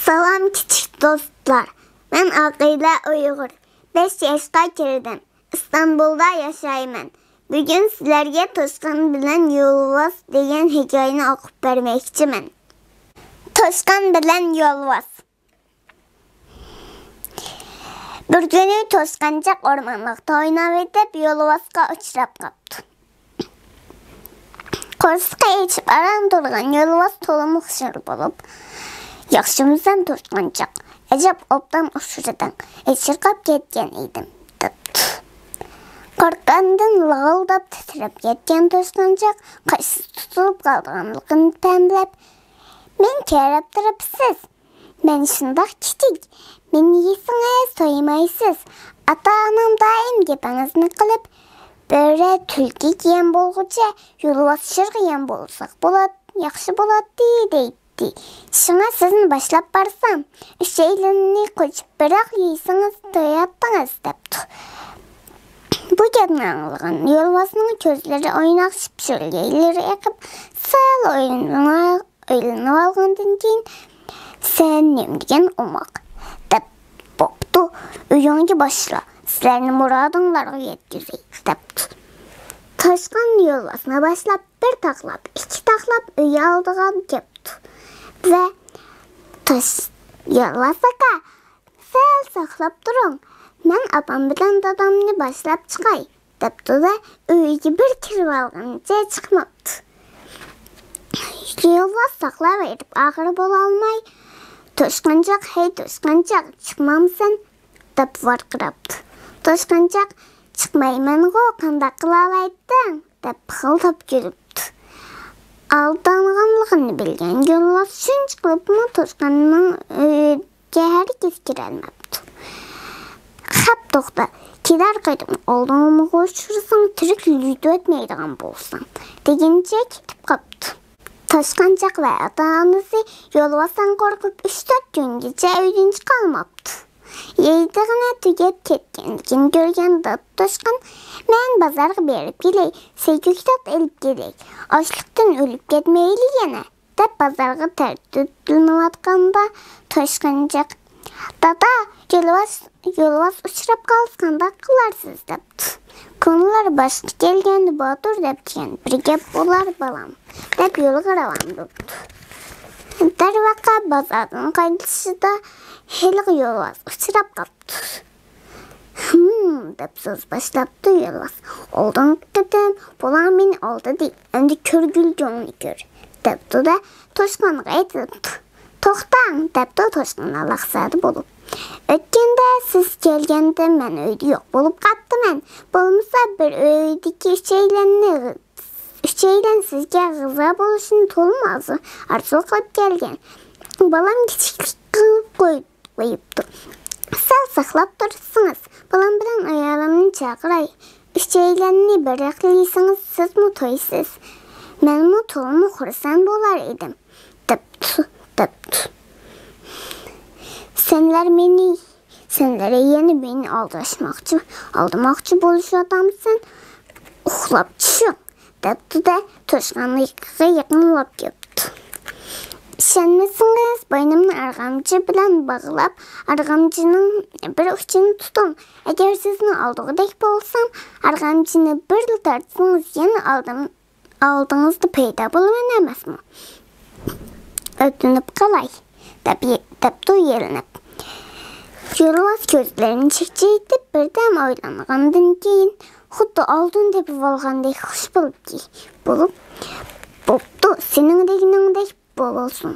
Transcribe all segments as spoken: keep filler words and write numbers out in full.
سالام كىچىك دوستلار، مەن ئاقىلە ئۇيغۇر، بەش ياشقا كىردىم، ئىستانبۇلدا ياشايمەن. بۈگۈن سىلەرگە توشقان بىلەن يولۋاس دېگەن ھېكايىنى ئوقۇپ بەرمەكچىمەن. توشقان بىلەن يولۋاس. بىر كۈنى توشقانچاق ئورمانلىقتا ئويناۋېتىپ، يولۋاسقا ئۇچراپ قاپتۇ. قورسىقى ئېچىپ ئاران تۇرغان يولۋاس تولىمۇ خۇشال بولۇپ، «ياخشىمۇسەن توشقانچاق؟ ئەجەب ئوبدان ئۇچرىدىڭ، ئېچىرقاپ كەتكەن ئىدىم» دەپتۇ. قورققاندىن لاغىلداپ تىترەپ كەتكەن توشقانچاق قاچىسى تۇتۇلۇپ قالىدىغانلىقىنى پەملەپ، «مېنى كەيرەپ تۇرۇپسىز، مەن شۇنداق كىچىك، مېنى يېسىڭىز تويمايسىز. ئاتا-ئانام دائىم گېپىڭىزنى قىلىپ، بۆرە تۈلكىگە يەم بولغۇچە يولۋاس شىرغا يەم بولساق بولات-، ياخشى بولاتتى» دەيتتى. «شۇڭا سىزنى باشلاپ بارسام، ئۈچەيلىنى قوچۇپ بىراق يېسىڭىز توياتتىڭىز» دەپتۇ. بۇ گەپنى ئاڭلىغان يولۋاسنىڭ كۆزلىرى ئويناقشىپ، شۆلگەيلىرى ئېقىپ، سەل ئويلىنىۋ-، ئويلىنىۋالغاندىن كېيىن، «سەن نېمە دېگەن ئوماق؟» دەپ، «بوپتۇ، ئۆيۈڭگە باشلا، سىلەرنى مۇرادىڭلارغا يەتكۈزەي» دەپتۇ. توشقان يولۋاسنى باشلاپ، بىر تاقلاپ، ئىككى تاقلاپ ئۆي ئالدىغا كەپتۇ ۋە توش-، «يولۋاس ئاكا، سەل ساقلاپ تۇرۇڭ، مەن ئاپام بىلەن دادامنى باشلاپ چىقاي» دەپتۇ-دە، ئۆيگە بىر كىرىۋالغىنىچە چىقماپتۇ. يولۋاس ساقلاۋېرىپ ئاخىرى بولالماي، «توشقانچاق، ھەي توشقانچاق، چىقمامسەن؟» دەپ ۋارقىراپتۇ. توشقانچاق، «چىقمايمەنغۇ، قانداق قىلالايتتىڭ؟» دەپ پىخىلداپ كۈلۈپتۇ. ئالدانغانلىقىنى بىلگەن يولۋاس شۇنچە قىلىپمۇ توشقاننىڭ ئۆيىگە ھەرگىز كىرەلمەپتۇ. «خەپ توختا، كېلەر قېتىم ئالدىڭغا ئۇچرىساڭ تىرىك يۈدۈۋەتمەيدىغان بولساڭ» دېگىنىچە كېتىپ قاپتۇ. توشقانچاق ۋە ئاتا-ئانىسى يولۋاستىن قورقۇپ ئۈچ-تۆت كۈنگىچە ئۆيدىن چىقالماپتۇ. يەيدىغىنى تۈگەپ كەتكەنلىكىنى كۆرگەن دادا توشقان، «مەن بازارغا بېرىپ كېلەي، سەي-كۆكتات ئېلىپ كېلەي، ئاچلىقتىن ئۆلۈپ كەتمەيلى يەنە» دەپ بازارغا تەرتىپلىنىۋاتقاندا، توشقانچاق، «دادا، يولۋاس، يولۋاس ئۇچراپ قالسا قانداق قىلارسىز؟» دەپتۇ. «كونىلار باشقا كەلگەندە باتۇر دەپتىكەن، بىر گەپ بولار بالام» دەپ يولغا راۋان بوپتۇ. دەرۋەقە بازاردىن قايتىشىدا ھېلىقى يولۋاس ئۇچراپ قاپتۇ. «ھىم» دەپ سۆز باشلاپتۇ يولۋاس. «ئالدىنقى قېتىم بۇلار مېنى ئالدىدى، ئەمدى كۆرگۈلچۈڭنى كۆر» دەپتۇ-دە، توشقانغا ئېيتىپتۇ. «توختاڭ» دەپتۇ توشقان ئالاقزادە بولۇپ. «ئۆتكەندە سىز كەلگەندە مەن ئۆيدە يوق بولۇپ قاپتىمەن. بولمىسا بىر ئۆيدىكى ئۈچەيلەننى، ئۈچەيلەن سىزگە غىزا بولۇشىنى تولىمۇ ئارزۇ، ئارزۇ قىلىپ كەلگەن. بالام كىچىكلىك قىلىپ قوي-، قويۇپتۇ. سەل ساقلاپ تۇرسىڭىز، بالام بىلەن ئايالىمنى چاقىراي. ئۈچەيلەننى بىراقلا يېسىڭىز، سىزمۇ تويسىز. مەنمۇ تولىمۇ خۇرسەن بولار ئىدىم» دەپتۇ، دەپتۇ. «سەنلەر مېنى، سەنلەر يەنە مېنى ئالداشماقچى، ئالدىماقچى بولۇشۇۋاتامسەن؟ ئۇخلاپ چۈشۈڭ» دەپتۇ-دە، توشقاننىڭ يېقىغا يېقىنلاپ كەپتۇ. «ئىشەنمىسىڭىز، بوينۇمنى ئارغامچا بىلەن باغلاپ، ئارغامچىنىڭ بىر ئۇچىنى تۇتۇڭ. ئەگەر سىزنى ئالدىغۇدەك بولسام، ئارغامچىنى بىرلا تارتسىڭىز، يەنە ئالدىم-، ئالدىڭىزدا پەيدا بولىمەن ئەمەسمۇ؟ ئۆتۈنۈپ قالاي» دەپ، دەپتۇ يېلىنىپ. يولۋاس كۆزلىرىنى چەكچەيتىپ، بىردەم ئويلانغاندىن كېيىن، خۇددى ئالتۇن تېپىۋالغاندەك خۇش بولۇپ، بولۇپ، «بوپتۇ، سېنىڭ دېگىنىڭدەك بولسۇن»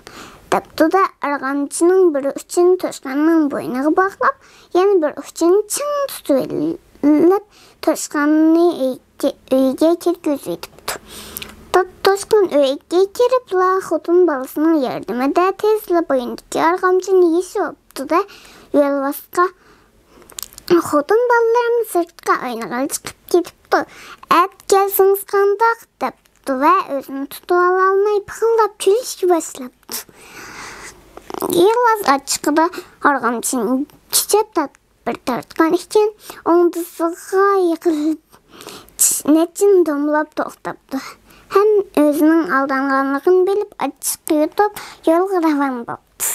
دەپتۇ-دە، ئارغامچىنىڭ بىر ئۇچىنى توشقاننىڭ بوينىغا باغلاپ، يەنە بىر ئۇچىنى چىڭ تۇتۇۋېلىپ، توشقاننى ئۆيگە، ئۆيگە كىرگۈزۈۋېتىپتۇ. تو-، توشقان ئۆيگە كىرىپلا، خوتۇن بالىسىنىڭ ياردىمىدە تېزلا بوينىدىكى ئارغامچىنى يېشىۋاپتۇ-دە، يولۋاسقا، «خوتۇن بالىلىرىم سىرتقا ئوينىغىلى چىقىپ كېتىپتۇ. ئەتە كەلسىڭىز قانداق؟» دەپتۇ ۋە ئۆزىنى تۇتۇۋالالماي پىخىلداپ كۈلۈشكە باشلاپتۇ. يولۋاس ئاچچىقىدا ئارغامچىنى كۈچەپ تارت-، بىر تارتقان ئىكەن، ئوڭدىسىغا يېقىلىپ، نەچچىنى دومىلاپ توختاپتۇ. ھەم ئۆزىنىڭ ئالدانغانلىقىنى بىلىپ، ئاچچىق يۇتۇپ، يولغا راۋان بوپتۇ.